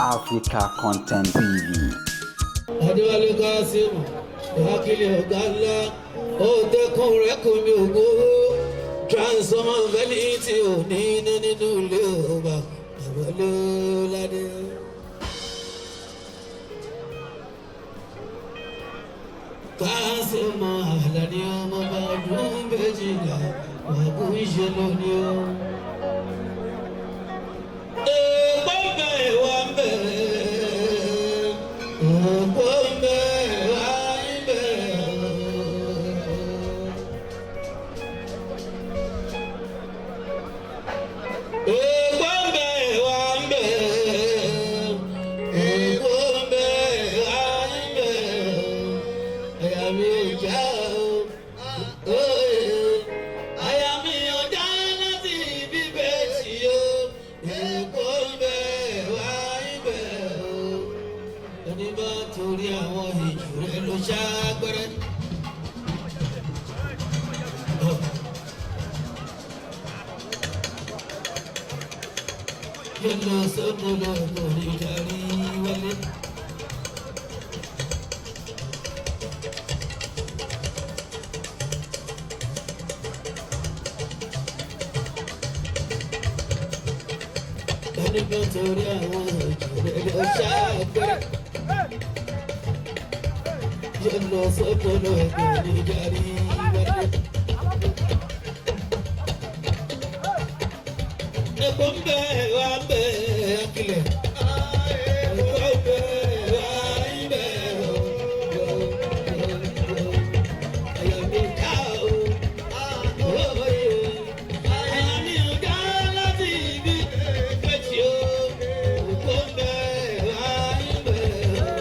Africa Content TV. Adéwálé Kásímù ìwákìlì ọ̀gá ńlá ó dẹ́kun rẹ̀ kò mi ò gbowó transformer fẹ́lí tí ò ní iná nínú ilé ọba àwọlé ládé. Kásímù Àlàní ọmọ bá ọdún 12 wàgùn ìṣe lónìí o. Èèpọ̀ ń bẹ̀ wá ń bẹ̀. Èèpọ̀ ń bẹ̀ wá ń bẹ̀. Èèpọ̀ ń bẹ̀ wá ń bẹ̀. Èèpọ̀ ń bẹ̀ wá ń bẹ̀. Àyà mi ò já o. Àyà mi ò já láti bíbẹ̀ sí o. Èèpọ̀ ń bẹ̀ wá ń bẹ̀ o. Ẹni bá torí àwọn ìjù rẹ̀ ló ṣàgbẹ́rẹ́. Yóò lọ sọ́dọ̀ lọ́dọ̀ ní ìdarí wálé. Ẹni bá torí àwọn ìjù rẹ̀ ló ṣàgbẹ́rẹ́. Yóò lọ sọ́dọ̀ lọ́dọ̀ ní ìdarí wálé. Epo ń bẹ wá ń bẹ akilẹ̀. Epo ń bẹ wá ń bẹ o. Àyà mi já o. Àyà mi ò já láti ibi méjì o. Epo ń bẹ wá ń bẹ o.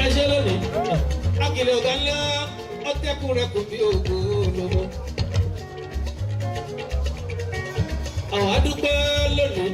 Ẹ ṣe lónìí akìlẹ̀ ọ̀gá ńlá ọtẹ́kùn rẹ̀ kò bí ògo lọ́wọ́. Àwọn adúpẹ́ lónìí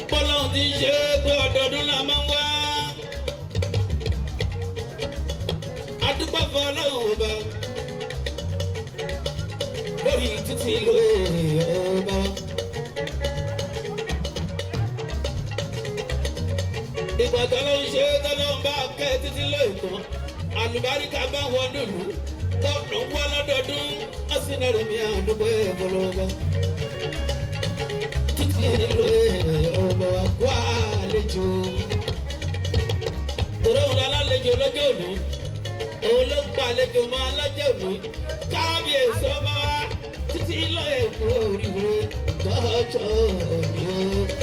bọ́láhùn ti ṣe é pé ọdọọdún la máa ń wá. Adúpẹ́ fọlọ́hùn ọba lórí títí lóye ọba. Ìgbà tọ́lọ́ ń ṣe tọ́lọ́ ń bá kẹ́ títí lóòótọ́ àlùbáríkà bá wọn dùnú tọ́nù ń wá lọ́dọọdún wọ́n sì náà rẹ̀ mí àdúgbò ẹ̀fọ́lọ́gbà títí lóye ọmọ wa kó àlejò torí òun lálejò lọ́jọ́ òní, òun ló ń pa àlejò mọ́ lọ́jọ́ òní. Kábíyèsí ọba wa títí lóye kú oríire lọ́jọ́ òní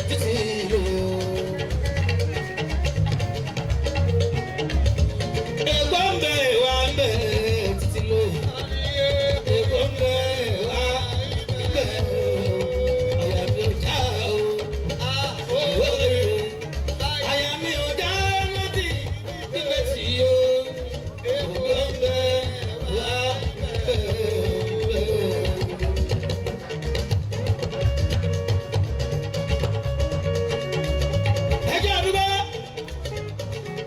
títí lóye. Èkó ń bẹ wá ń bẹ títí lóye. Èkó ń bẹ wá ń bẹ. Àyà mi ò já o. Àyà mi ò já láti bíbẹ̀ tí o. Èkó ń bẹ wá ń bẹ. Ẹ jẹ́ àdúgbò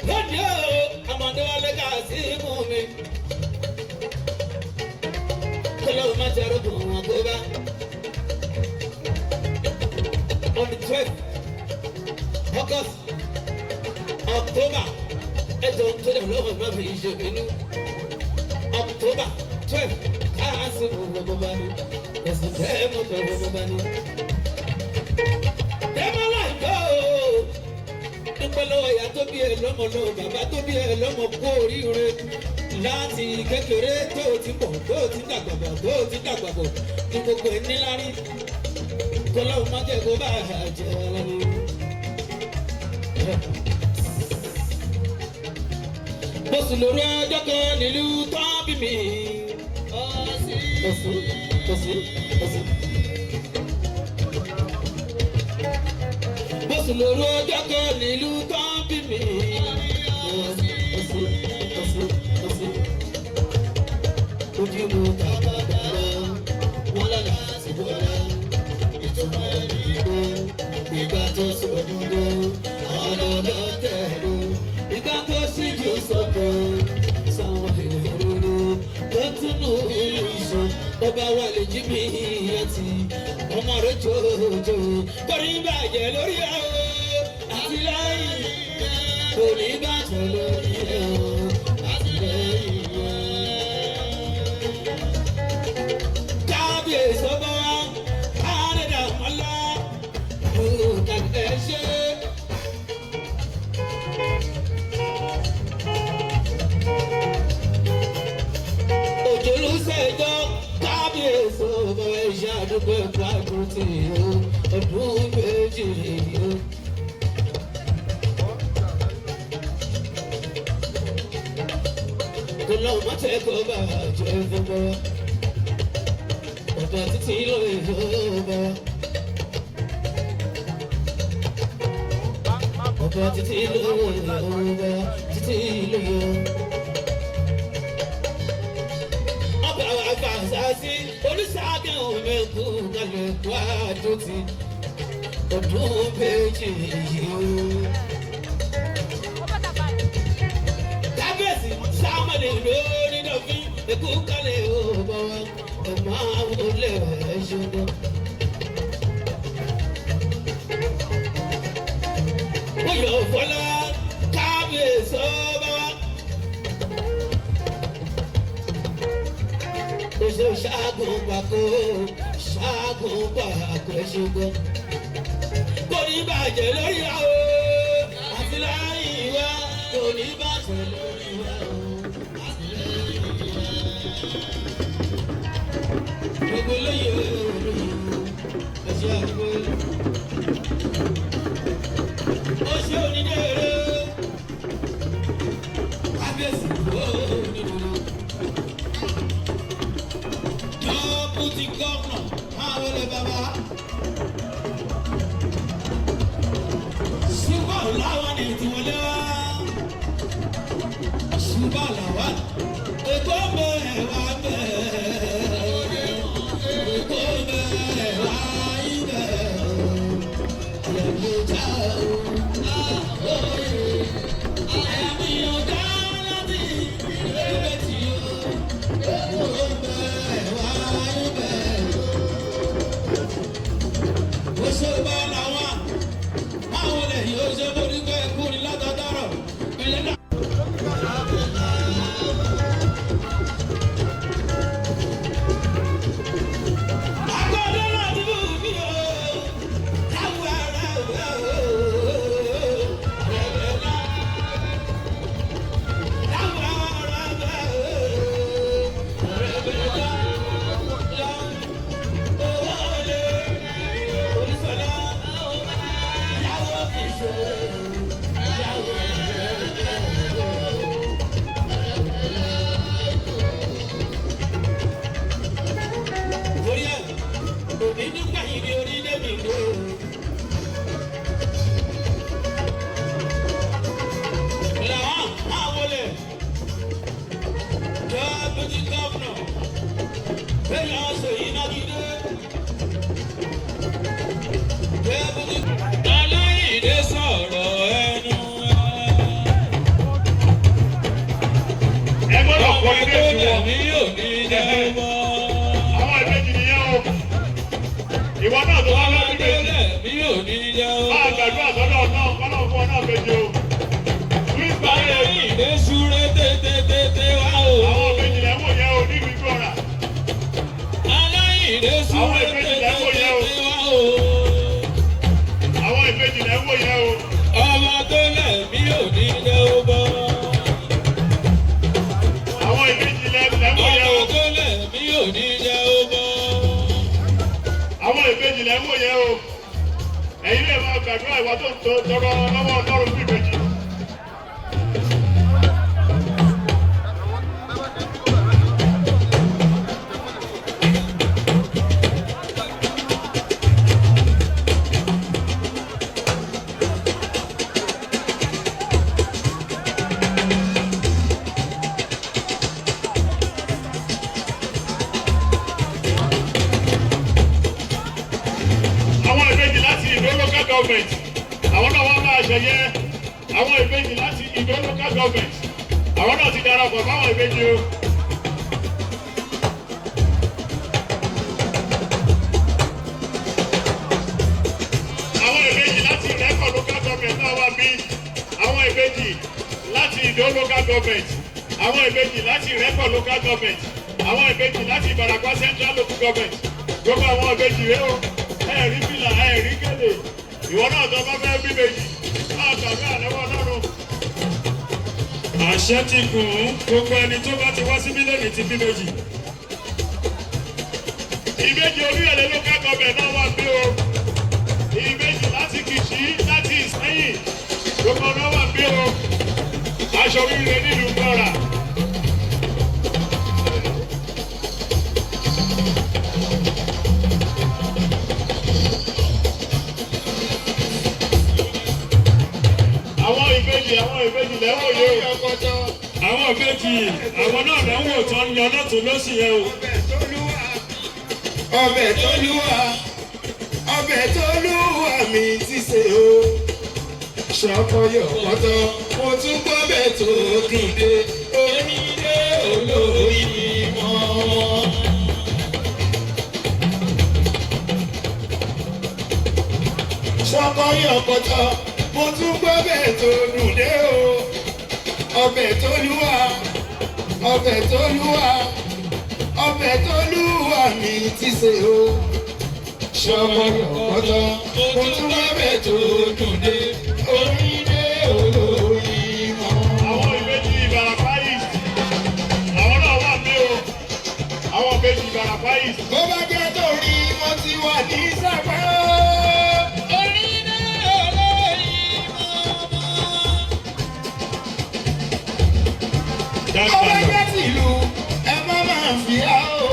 lónìí o, Àmọ̀déwálé Kásímù mi. Kọ́lọ́wọ́ má ṣe rògbò wọn kó bá. On the 12th August, October, ẹjọ́ tó lè lọ́wọ́ má fi ṣe inú. October 12, Kásímù gbogbo bá ní. Ẹ̀sìn tẹ́ mọ́ tó gbogbo bá ní. Tẹ́mọ́lá ìjọ dúpẹ́ lọ́wọ́ ìyá tó bí ẹ lọ́mọ, lọ́wọ́ bàbá tó bí ẹ lọ́mọ, kú oríire láti kékeré tó ti pọ̀ tó ti dàgbà bọ̀ tó ti dàgbà bọ̀ ní gbogbo ẹ̀ níláárí. Kọlọ́hún má jẹ́ kó bá a jẹ́ lẹ́nu. Mo sùn lórí ọjọ́ kan nílùú tán bí mi. Kò sí, kò sí, kò sí. Mo sùn lóru ọjọ́ kan nílùú tán bí mi. Kò sí, kò sí, kò sí. Ojú mi tàbá bàbá wọn lálẹ́ sí bọ́lá. Ọba wa lè jí mi àti ọmọ rẹ̀ jòjò. Kò ní bàjẹ́ lórí ẹ̀ o, àti lẹ́yìn. Kò ní bàjẹ́ lórí ẹ̀ o, àti lẹ́yìn ẹ̀. Kábíyèsí ọba wa, Adédàmọ́lá, ẹ ṣé. Òjòlùsẹ̀jọ́ kábíyèsí ọba ẹ̀ṣẹ̀ àdúgbò ẹ̀kọ́ àdúrótì o, ọdún 2 o. Kò lọ má tẹ́ kó bá jẹ́ fún bọ́. Ọba títí lóye ọba. Ọba títí lóye ọba títí lóye. Ọba àfàṣàṣì oníṣàgẹ̀ òmẹ̀kú kalẹ̀ kó àdótì ọdún 2 yìí o. Kábíyèsí sámọ̀lì lórí dọ̀fín èkú kalẹ̀ ó bọ̀ wá ẹ̀ máa wọlé ẹ̀ ṣọdọ̀. Oyè fọlá kábíyèsí ọba wa. Oṣù ṣaagun pàkó ṣaagun pàkó ẹ̀ṣọ́gbọ́n. Kò ní bàjẹ́ lórí wa o, àti láyìn wa. Kò ní bàjẹ́ lórí wa o, àti lẹ́yìn wa. Gbogbo lóye olóye ẹ̀ṣẹ̀ àdúgbò. Ó ṣe onídèrè kábíyèsí ó onídùúró. Deputy Governor, máa wọlé bàbá. Ṣùgbọ́n làwọn ní tiwọlé wá. Ṣùgbọ́n làwọn èkó mẹ́wàá mẹ́. Èkó mẹ́wàá ibẹ̀. Àyàmú já o. Àyàmú yóò dá láti ẹgbẹ́ tí o. Èkó mẹ́wàá ibẹ̀. Ó ṣe bá làwọn báwo lè yóò ṣe borí pé kú ni látọ̀dọ̀rọ̀ ilé náà. Agbọ́dọ̀ láti mú mi o, káwọ́ ara o, rẹ̀rẹ̀ náà. Káwọ́ ara o, rẹ̀rẹ̀ náà. Owó lè onísọ̀lá. Yàwó fi ṣòro, yàwó Orí ẹ̀, òbí nígbà yìí ni orí débi ló. Làwọn máa wọlé. Deputy Governor, bẹ́ẹ̀ ọ̀sẹ̀ yìí náà gidi. Deputy Aláìdé sọ̀rọ̀ ẹnu Ẹ gbọ́dọ̀ ẹ̀. kọ Ọmọ ilé tó tí lẹ̀ wọn. mí ò ní jẹ́ mọ́. Àwọn ìbejì nìyẹn o. Ìwọ náà tó wá Ọmọ lọ́dún tó méjì. lẹ̀ mí ò ní jẹ́ Máa mọ́. gbàdúrà sọ́dọ̀ náà kọ́nà fún ọ náà méje o. Wípé Aláìdé súré tètè tètè wá o. àwọn ìbejì lẹ́ wò yẹn o nílùú Igbóọrà. Aláìdé súré Àwọn ìbejì tètè lẹ́ wò yẹn o. tètè wá o. Àwọn ìbejì lẹ́ wò yẹn o. Ọmọ tó lẹ̀ mí ò ní jẹ́ mọ́. Àwọn ìbejì lẹ́ wò yẹn Ọmọ o. tó lẹ̀ mí ò ní jẹ́ mọ́. Àwọn ìbejì lẹ́ wò yẹn o. Ẹ̀yin lè máa gbàdúrà ìwà tó ń tọrọ lọ́wọ́ Ọlọ́run fún ìbejì. Àwọn ìbejì láti Ìdó local government. Àwọn náà wọ́n máa ṣẹ̀yẹ. Àwọn ìbejì láti Ìdó local government. Àwọn náà ti darapọ̀ báwọn ìbejì o. Government, àwọn ìbejì láti Ìrẹ́pọ̀ Local Government, àwọn ìbejì láti Ìbàràpá Central Local Government. Gbogbo àwọn ìbejì rẹ o, ẹ̀rí fìlà, ẹ̀rí gèlè. Ìwọ náà tó bá fẹ́ bí ìbejì, máa tàbí àlẹ́wọ̀ Ọlọ́run. Àṣẹ ti gùn ún, gbogbo ẹni tó bá ti wá síbí lónìí ti bí méjì. Ìbejì Olúyọ̀lé Local Government náà wà bí o. Ìbejì láti Kìṣí, láti Ìsẹ́yìn, gbogbo náà wà bí o. Aṣọ oríire nílùú Gbọ́ra. Àwọn ìbejì lẹ́wọ̀ yìí o. Àwọn ìbejì, àwọn náà lẹ́wọ̀n tó ń lọ lọ́tún lọ́sì yẹn o. Ọbẹ̀ tó lúwa, ọbẹ̀ tó lúwa mi ti ṣe o. Ṣọkọyọ pọtọ, mo tún gbọ́bẹ̀ tó dùn dé onílé olóyìn mọ́. Ṣọkọyọ pọtọ, mo tún gbọ́bẹ̀ tó dùn dé o. Ọbẹ̀ tó lúwa, ọbẹ̀ tó lúwa, ọbẹ̀ tó lúwa mi ti ṣe o. Ṣọkọyọ pọtọ, mo tún gbọ́bẹ̀ tó dùn dé onílé olóyìn mọ́. Àwọn ìbejì Ìbàràpá East, àwọn náà wà bí o. Àwọn ìbejì Ìbàràpá East. Bó bá jẹ́ torí mo ti wà ní sábà. Onílé olóyìn mọ́. Bó bá jẹ́ tìlú, ẹ má máa fi á o.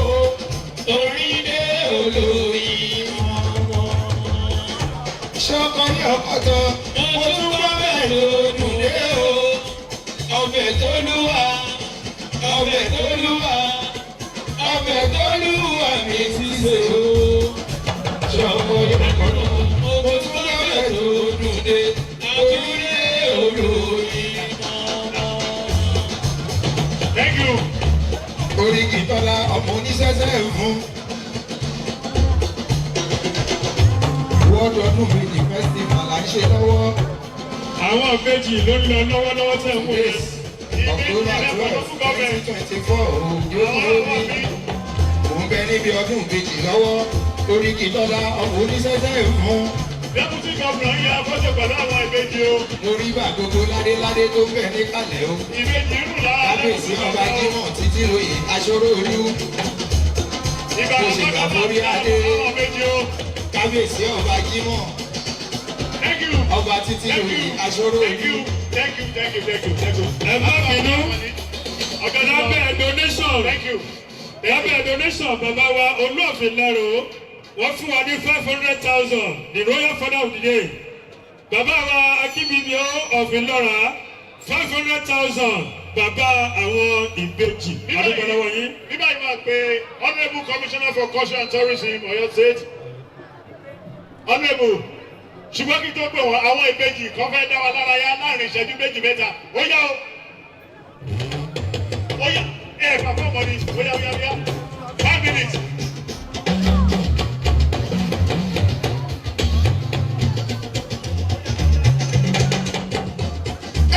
Orílẹ̀ olóyìn mọ́. Ṣọkọ ní ọkọ̀tọ̀, mo tún wá bẹ́ẹ̀ lódùn dé o. Ọbẹ̀ tó lúwa, ọbẹ̀ tó lúwa, ọbẹ̀ tó lúwa mi ti ṣe o. Ṣọkọ ní ọkọ̀tọ̀, mo tún wá bẹ́ẹ̀ lódùn dé. Orílẹ̀ olóyìn mọ́. Thank you. Oríkì tọ́lá ọmọ oníṣẹ́ṣẹ́ fún. Wọ́ọ̀dù ọdún méjì festival là ń ṣe lọ́wọ́. Àwọn ìbejì ló ń lọ lọ́wọ́lọ́wọ́ tẹ̀ ń wò yẹn. October 12, 2024 òjò dúró ní. Òun bẹ níbi ọdún méjì lọ́wọ́. Oríkì tọ́lá ọmọ oníṣẹ́ṣẹ́ fún. Deputy Governor yẹ afọ́jọ́ pẹ̀lú àwọn ìbejì o. Mo rí bá gbogbo ládéládé tó ń bẹ níkàlẹ̀ o. Ìbejì rù lára. Kábíyèsí ọba Jímọ̀ títí lóye aṣọ́rò olú. Ìbàràpá Mo sì gbà forí adé. Àwọn ìbejì o. Kábíyèsí ọba Jímọ̀. Thank you. Ọba títí Thank lóye you. aṣọ́rò Thank olú. you. Thank you. Thank you. Thank you. Thank you. Ẹ má bínú. Ọ̀gá Lábẹ́ donation. Thank you. Lábẹ́ donation, bàbá wa Olóòfin Lẹ́rọ, wọ́n fún wa ní 500,000, the royal father of the day. Bàbá wa Akínbíbíọ́ of Ìlọ́ra, 500,000, bàbá àwọn ìbejì. Adúgbò lọ́wọ́ yín. Bíbá yìí máa pe Honourable Commissioner for Culture and Tourism, Ọ̀yọ́ State. Honourable, ṣùgbọ́n kí tó pè wọ́n, àwọn ìbejì kan fẹ́ dá wa lára yá láàrin ìṣẹ́jú méjì mẹ́ta. Ó yá o. Ó yá ẹ bàbá ọmọ ni, ó yá, ó yá, ó yá. 5 minutes.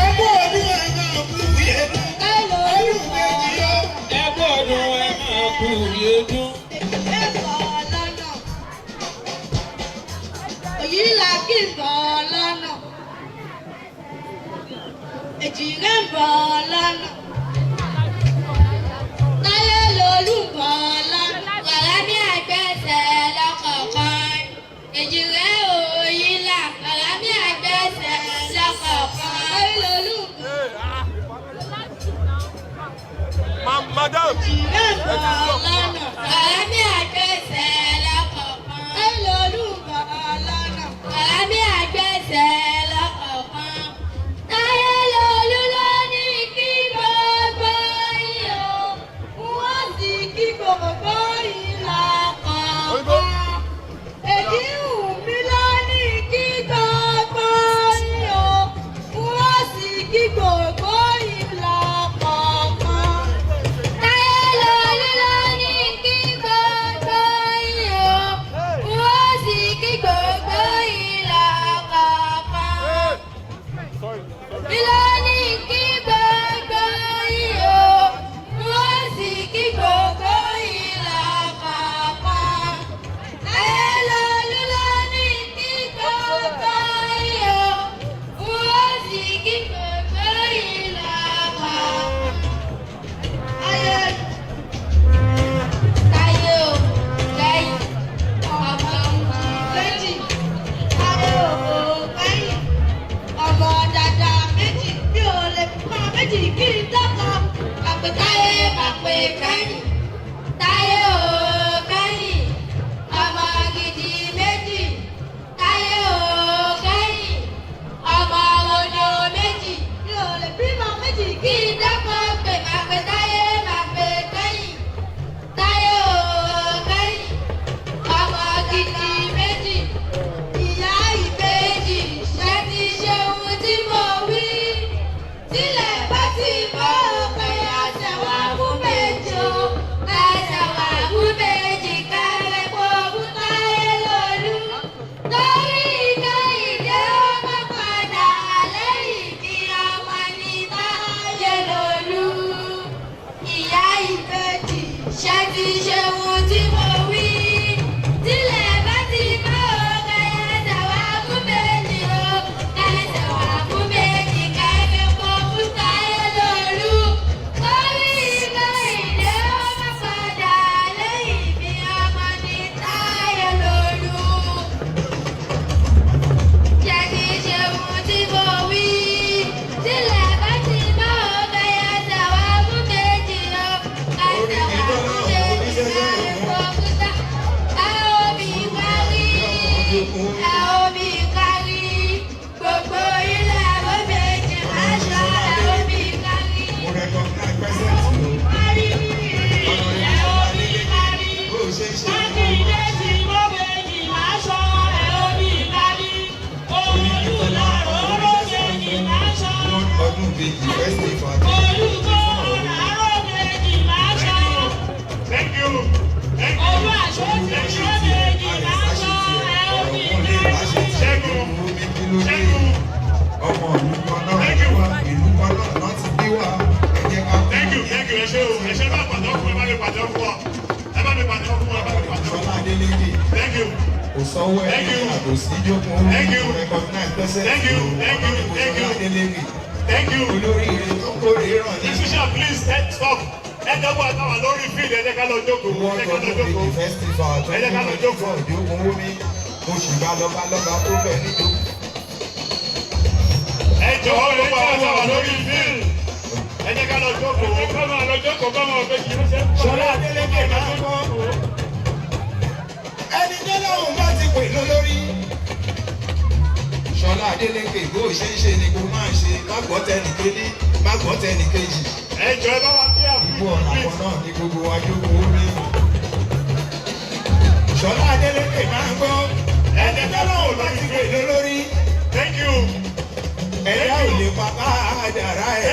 Ẹkú ọdún, ẹ máa kú yẹnu. Ọdún méjì yọ. Ẹkú ọdún, ẹ máa kú yédún. Bọ̀ lọ́nà. Òyìnlá kì í bọ̀ lọ́nà. Èjìrẹ́ ń bọ̀ lọ́nà. Táyé lolú ń bọ̀ lọ́nà. Wàrà ní àgbẹ̀sẹ̀ lọ́kọ̀ọ̀kan. Èjìrẹ́ òyìnlá, wàrà ní àgbẹ̀sẹ̀ lọ́kọ̀ọ̀kan. Táyé lolú ń bọ̀. Madam. Èjìrẹ́ ń bọ̀ lọ́nà. Wàrà ní àgbẹ̀sẹ̀ lọ́kọ̀ọ̀kan. Táyé lolú ń bọ̀ lọ́nà. Wàrà ní àgbẹ̀sẹ̀ lọ́kọ̀ọ̀kan. Táyé lolú ló ní kí gbogbo yín o. Wọ́n sì kí gbogbo ìlà kọ̀ọ̀kan. Èyí wù mí lónìí kí gbogbo yín o. Wọ́n sì kí gbogbo ìlà kọ̀ọ̀kan. Táyé lolú ló Ọmọ ìlú kan náà Thank you. wá, ìlú kan náà náà ti bí wá. Ẹ jẹ́ ká kú. Thank you, thank you. Ẹ ṣé o, ẹ ṣé. Bá pàtẹ́wọ́ fún, ẹ bá mi pàtẹ́wọ́ fún ọ. Ẹ bá mi pàtẹ́wọ́ fún ọ, ẹ bá mi pàtẹ́wọ́ Ṣọlá fún ọ. Adélékè. Thank you. Kò sọ́wọ́ Thank ẹni you. àbòsí jókòó. Thank you. Recognize presence. Thank you, thank you, thank you. Ṣọlá Adélékè. Thank you. Olóríire tó kórè ràn ní. Musician, please stop. Ẹ jẹ́ kó àtàwà lórí field, ẹ jẹ́ ká lọ jókòó. Ẹ jẹ́ ká lọ Wọ́n jókòó. Ìbejì Festival Ẹ jẹ́ ká lọ jókòó. 2024, ìjókòó omi. Oṣù bá lọ́ba lọ́ba tó bẹ̀ níjókòó. Ẹ jọ̀wọ́, gbogbo àwọn àtàwà lórí field, ẹ jẹ́ ká lọ jókòó. Ẹ kọ́ máa lọ jókòó báwọn ìbejì ló ṣe ń pọ̀. Ṣọlá Adélékè máa ń kọ́. Ẹni tó lọ́hùn bá ti pè lólórí. Ṣọlá Adélékè, bó ṣe ń ṣe ni kó máa ṣe, má gbọ́ tẹnì kéní, má gbọ́ tẹnì kejì. Ẹ jọ̀ọ́, ẹ bá wa kí Ikú àfihàn, ọ̀nà please. kan náà ní gbogbo wa jókòó mi. Ṣọlá Adélékè máa ń gbọ́. Ẹni tó lọ́hùn bá ti pè lólórí. Thank you. Ẹ̀dá ò lè pa káàdàrá ẹ̀.